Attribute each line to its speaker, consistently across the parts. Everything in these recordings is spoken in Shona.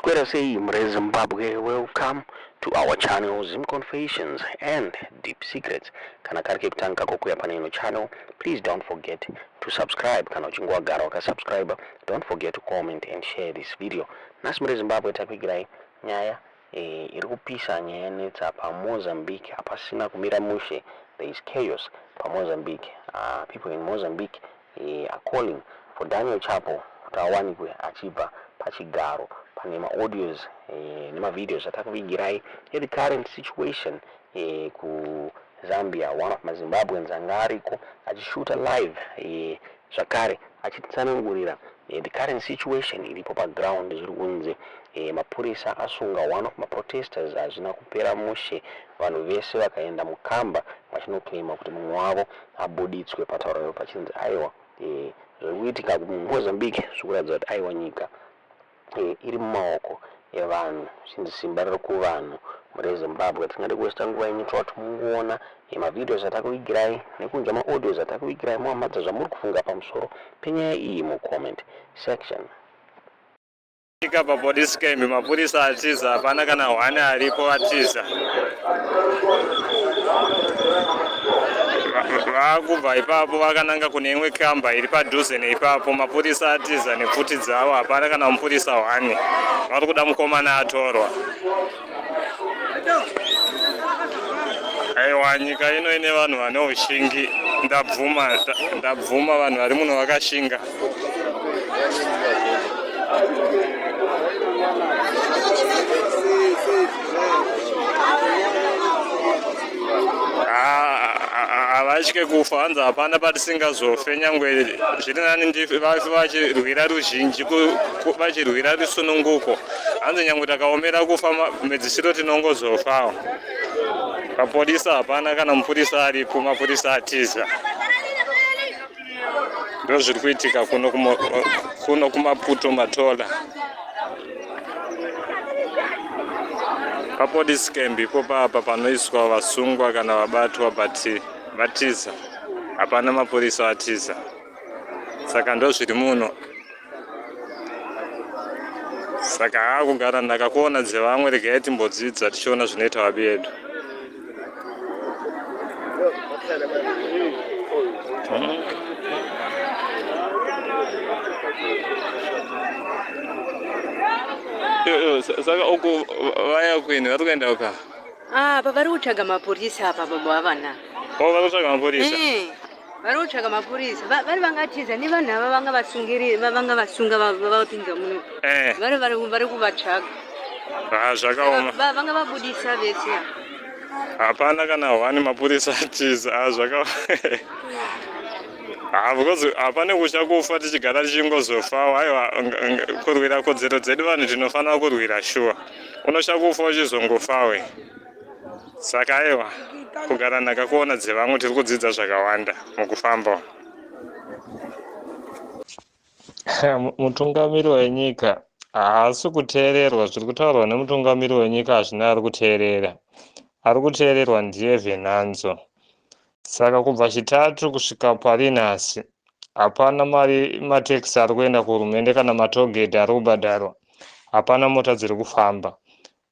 Speaker 1: Maswera sei mure Zimbabwe, welcome to our channel Zim Confessions and Deep Secrets. Kana kari kekutanga kako kuya pane ino channel, please don't forget to subscribe. Kana uchinge wagara wakasubscribe, don't forget to comment and share this video. Nhasi mure Zimbabwe takuigirai nyaya e, iri kupisa, nyaya yanetsa paMozambique, hapasina kumira mushe. There is chaos paMozambique. People in Mozambique are calling for Daniel Chapo kuti awanikwe achibva pachigaro. Pane maaudios nemavideos atakuvigirai the current situation kuZambia. One of maZimbabweans anga ariko achishuta live zvakare achitsanangurira the current situation iripo paground. Zviri kunzi mapurisa asunga one of maprotesters. Hazvina kupera mushe, vanhu vese vakaenda mukamba vachinoclaima kuti mumwe wavo abuditswe. Patauriro pachinzi aiwa, zviri kuitika kuMozambique zviri kuratidza kuti aiwa, nyika iri mumaoko evanhu, chinzi simba riri kuvanhu. Muri Zimbabwe, tingade kuwesta nguva yenyu, toda kuti mungoona mavideos atakuvigirai nekunzwa maaudios atakuvigirai, muhamadza zvamuri kufunga pamusoro penyaya iyi mucomment section.
Speaker 2: Ika papolice camp, mapurisa atiza, hapana kana hwani aripo, atiza. Vakubva ipapo vakananga kune imwe kamba iri padhuze neipapo. Mapurisa atiza nepfuti dzavo, hapana kana mupurisa hwani. Vari kuda mukomana atorwa. Aiwa, nyika ino ine vanhu vane ushingi, ndabvuma, ndabvuma, vanhu vari muno vakashinga. Havatye kufa, hanzi hapana patisingazofe, nyangwe zviri nani vafe vachirwira ruzhinji, vachirwira rusununguko. Hanzi nyangwe takaomera kufa, mhedzisiro tinongozofawo. Papolisa hapana kana mupurisa aripo, mapurisa atiza. Ndo zviri kuitika kuno kuno kuMaputo, Matola, papolice camp ipo papa panoiswa vasungwa kana vabatwa, but vatiza, hapana mapurisa, atiza. Saka ndo zviri muno. Saka haa, kugara nhaka kuona dzevamwe. Regai timbodzidza tichiona zvinoita vabi yedu. Saka uku vaya kwini vari kuenda uka?
Speaker 3: Apa vari kutsvaga mapurisa apa, baba vavana.
Speaker 2: O, vari kutsvaga mapurisa.
Speaker 3: Eh, vari kutsvaga mapurisa. Vari vangatiza nevanhu ava vanga vasungiri, vanga vasunga, vavapinza muno. Vari kuvatsvaga.
Speaker 2: Ha, zvakaoma.
Speaker 3: Vanga vabudisa vese.
Speaker 2: Hapana kana hwani, mapurisa atiza. Ha, zvaka ha, because hapane kutya kufa tichigara tichingozofawo. Aiwa, kurwira kodzero dzedu vanhu tinofanira kurwira shuwa. Unosha kufa uchizongofawe. Saka aiwa, kugara nhaka kuona dzevamwe, tiri kudzidza zvakawanda mukufamba. Mutungamiri wenyika haasi kuteererwa. Zviri kutaurwa nemutungamiri wenyika hazvina ari kuteerera. Ari kuteererwa ndiye Venanzo. Saka kubva Chitatu kusvika pari nhasi hapana mari, matekisi ari kuenda kuhurumende kana matollgate ari kubhadharwa, hapana mota dziri kufamba.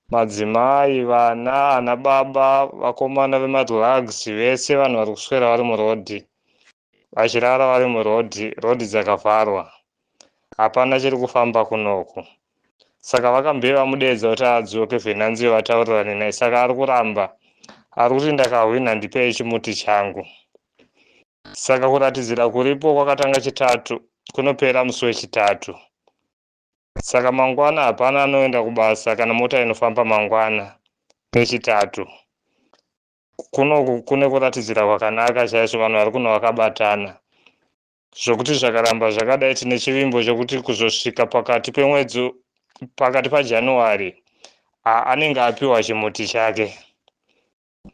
Speaker 2: Madzimai, vana, ana baba, vakomana vemadrugs, vese vanhu vari kuswera vari murodhi, vachirara vari murodhi, rodhi dzakavharwa, hapana chiri kufamba kunoku. Saka vakambe vamudedza kuti adzoke Venanzio vataurirane naye, saka ari kuramba, ari kuti ndakahwina, ndipei chimuti changu. Saka kuratidzira kuripo kwakatanga Chitatu, kunopera musi weChitatu. Saka mangwana hapana anoenda kubasa kana mota inofamba mangwana neChitatu. Kunoku kune kuratidzira kwakanaka chaizvo, vanhu vari kuno vakabatana zvokuti zvakaramba zvakadai, tine chivimbo chokuti kuzosvika pakati pemwedzi, pakati paJanuary, anenge apiwa chimuti chake.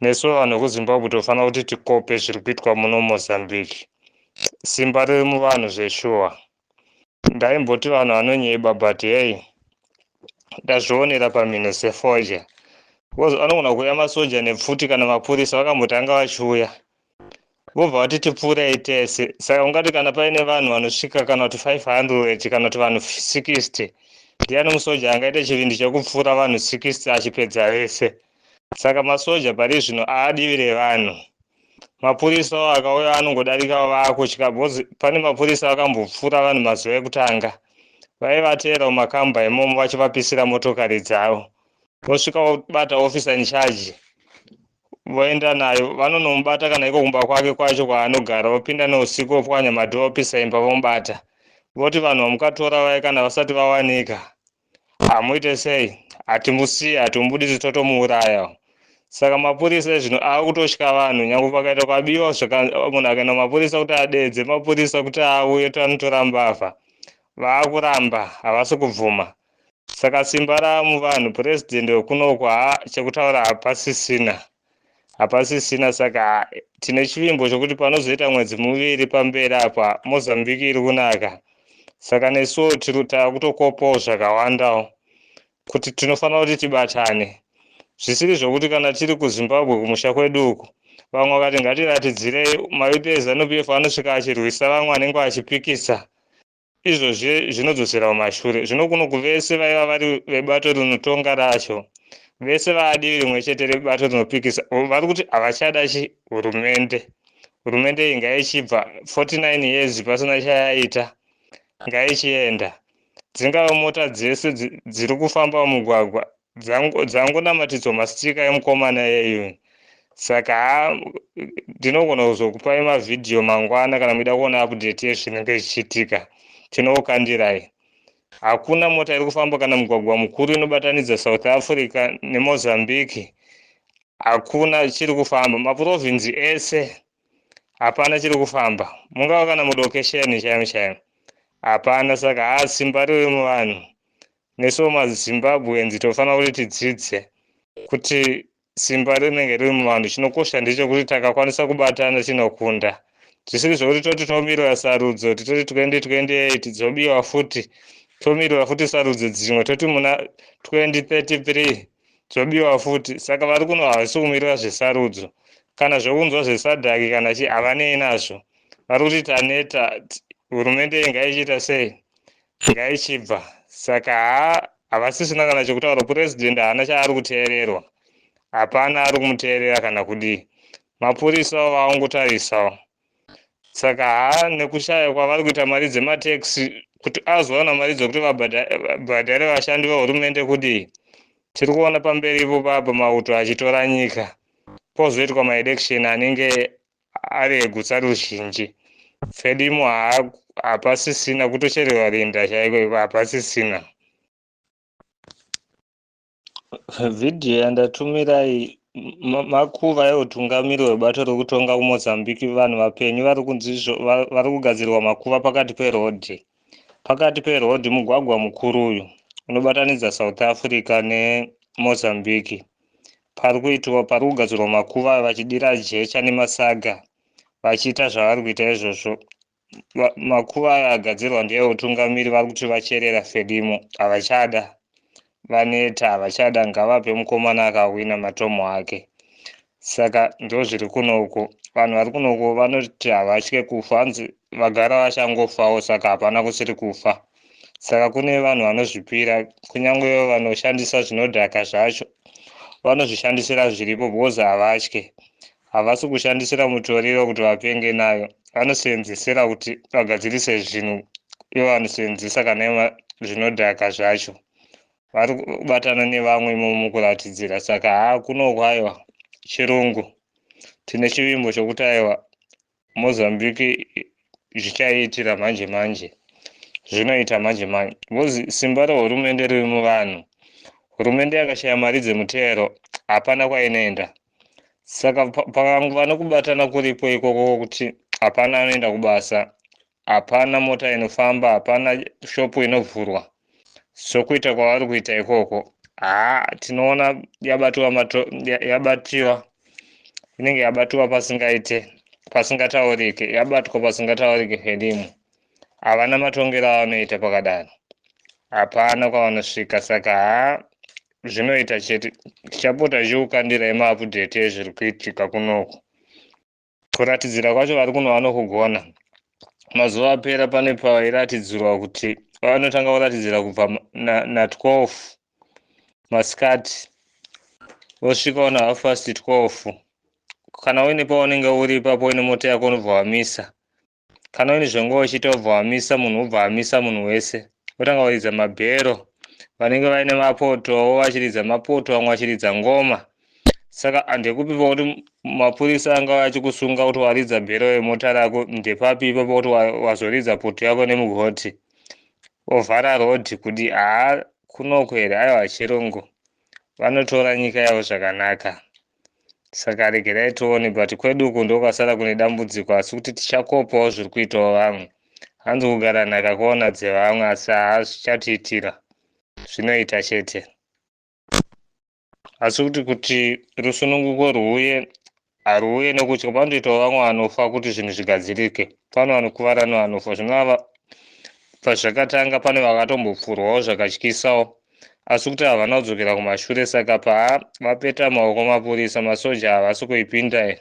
Speaker 2: Nesu vanhu vekuZimbabwe tofanira kuti tikope zviri kuitwa muno Mozambique. Simba riri muvanhu zveshuwa. Ndaimboti vanhu vanonyeba, but hey, ndazvionera pamhino sefodya, because anogona kuuya masoja nepfuti kana mapurisa vakambotanga vachiuya, vobva vati tipfuurei tese. Saka ungati kana paine vanhu vanosvika kana kuti 500 kana kuti vanhu 60. Ndiani musoja angaite chivindi chekupfuura vanhu 60 achipedza vese? Saka masoja pari zvino aadivi revanhu. Mapurisawo akauya anongodarikawo vaakutya because pane mapurisa akambopfuura vanhu mazuva ekutanga. Vaivateera mumakamba imomo vachivapisira motokari dzavo. Vosvika vobata officer in charge voenda nayo, vanonomubata kana iko kumba kwake kwacho kwaanogara, vopinda neusiku vopwanya madhoo vopisa imba vomubata. Voti vanhu vamukatora vaya kana vasati vawanika hamuite sei? Hatimusiyi, hatimubudisi, totomuuraya. Saka mapurisa ezvino akutotya vanhu, nyange pakaita kwabiwa munhu akaenda mapurisa kuti adedze mapurisa kuti auye tanotora mbavha, vaakuramba, havasi kubvuma. Saka simba raamuvanhu. Purezidendi wekunoku ha, chekutaura hapasisina, hapasisina. Saka tine chivimbo chokuti panozoita mwedzi 2 pamberi apa, Mozambique iri kunaka. Saka nesuwo taakutokopawo zvakawandawo kuti tinofanira kuti tibatane, zvisiri zvokuti kana tiri kuZimbabwe kumusha kwedu uku, vamwe vakati ngatiratidzirei, mayouth eZANU PF anosvika achirwisa vamwe vanenge vachipikisa. Izvozvi zvinodzosera kumashure. Zvino kuno kuvese vaiva vari vebato rinotonga racho, vese vaadivi rimwe chete rebato rinopikisa, vari kuti havachada chi hurumende. Hurumende iyi ngaichibva, 49 years pasina chayaita, ngaichienda. Dzingava mota dzese dziri kufamba mumugwagwa dzangonamatidzwa mastickers emukomana iyeyu. Saka ha, ndinogona kuzokupai mavhidhiyo mangwana kana muida kuona update yezvinenge zvichiitika, tinokukandirai. Hakuna mota iri kufamba kana mugwagwa mukuru inobatanidza South Africa neMozambique, hakuna chiri kufamba. Mapurovhinzi ese hapana chiri kufamba, mungava kana mudokesheni chaimo chaimo hapana. Saka ha, simba riri muvanhu. Nesuwo maZimbabweans tofanira kuti tidzidze kuti simba rinenge riri muvanhu. Chinokosha ndechekuti takakwanisa kubatana tinokunda, zvisiri zvokuti toti tomirira sarudzo, titoti 2028 dzobiwa futi, tomirira futi sarudzo dzimwe, toti muna 2033 dzobiwa futi. Saka vari kuno havasi kumirira zvesarudzo kana zvokunzwa zveSADC kana chi, havanei nazvo. Vari kuti taneta, hurumende iyi ngaichiita sei? Ngaichibva. Saka ha, havasisina kana chekutaura. Purezidendi haana chaari kuteererwa, hapana ari kumuteerera kana kudii. Mapurisawo vaangotarisawo. Saka ha, nekushaya kwavari kuita mari dzematekisi kuti azowana mari dzekuti vabhadhare vashandi vehurumende kudii, tiri kuona pamberi ipo papo mauto achitora nyika, pozoitwa maelection anenge ari egutsa ruzhinji. Fedimo hapasisina, kutochererwa rinda chaiko iko hapasisina. Vhidhiyo yandatumirai makuva eutungamiri hwebato rekutonga kuMozambique. Vanhu vapenyu vari kunzi vari kugadzirwa makuva pakati perodhi, pakati perodhi, mugwagwa mukuru uyu unobatanidza South Africa neMozambique. Pari kuitwa, pari kugadzirwa makuva vachidira jecha nemasaga, vachiita zvavari kuita izvozvo. Makuva aya agadzirwa ndeyeutungamiri, vari kuti vacherera Fedimo, havachada, vaneta, havachada, ngavape mukomana akahwina matomo ake. Saka ndo zviri kunoku. Vanhu vari kunoku vanoti havatye kufa, hanzi vagara vachangofawo, saka hapana kusiri kufa. Saka kune vanhu vanozvipira, kunyange vanoshandisa zvinodhaka zvacho vanozvishandisira zviripo because havatye. Havasi kushandisira mutoriro kuti vapenge nayo, vanosenzesera kuti vagadzirise zvinhu. Ivo vanosenzesa kana zvinodhaka zvacho, vari kubatana nevamwe imomo mukuratidzira. Saka haa, kunoku aiwa, chirungu. Tine chivimbo chokuti aiwa, Mozambique zvichaiitira manje manje, zvinoita manje manje because simba rehurumende riri muvanhu. Hurumende yakashaya mari dzemutero hapana kwainoenda. Saka pakanguva nokubatana kuripo ikoko kuti hapana anoenda kubasa, hapana mota inofamba, hapana shopu inovhurwa, sokuita kwavari kuita ikoko, haa, tinoona yabatiwa, yabatiwa, inenge yabatiwa pasingaite, pasingataurike, yabatwa pasingataurike. Fedimo havana matongero avanoita pakadaro, hapana kwavanosvika. Saka haa, zvinoita chete. Tichapota tichikukandirai maupdate ezviri kuitika kunoku. Kuratidzira kwacho vari kuno vanokugona. Mazuva apera pane pairatidzirwa kuti Vanotanga kuratidzira kubva na12 masikati, vosvikawo na 12:30. Kana uine paunenge uri ipapo, uine mota yako, unobva wamisa. Kana uine zvonga uchiita, ubva wamisa munhu, ubva wamisa munhu wese, votanga kuridza mabhero. Vanenge vaine mapotowo vachiridza mapoto, vamwe vachiridza ngoma. Saka ndekupi pakuti mapurisa anga achikusunga kuti waridza bhero yemota rako? Ndepapi ipapo kuti wazoridza poto yako nemugoti, ovhara rodhi kuti haa, kunoko here? Aiwa, chirungu vanotora nyika yavo zvakanaka. Saka regerai tione, but kwedu uku ndokwasara kune dambudziko, asi kuti tichakopawo zviri kuitawo vamwe. Hanzi kugara nhaka kuona dzevamwe, asi haa, zvichatiitira, zvinoita chete. Asi kuti rusununguko rwuye, haruuye nekutya. Panotoitawo vamwe vanofa kuti zvinhu zvigadzirike. Pano vanokuvara nevanofa. Zvinovava, pazvakatanga pane vakatombopfurwawo zvakatyisawo, asi kuti havana kudzokera kumashure. Saka paa vapeta maoko mapurisa, masoja havasi kuipinda.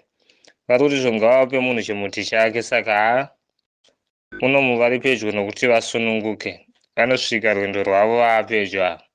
Speaker 2: Vari kuti zvongavape munhu chimuti chake. Saka haa, munomu vari pedyo nokuti vasununguke. Vanosvika rwendo rwavo vaapedyo ava.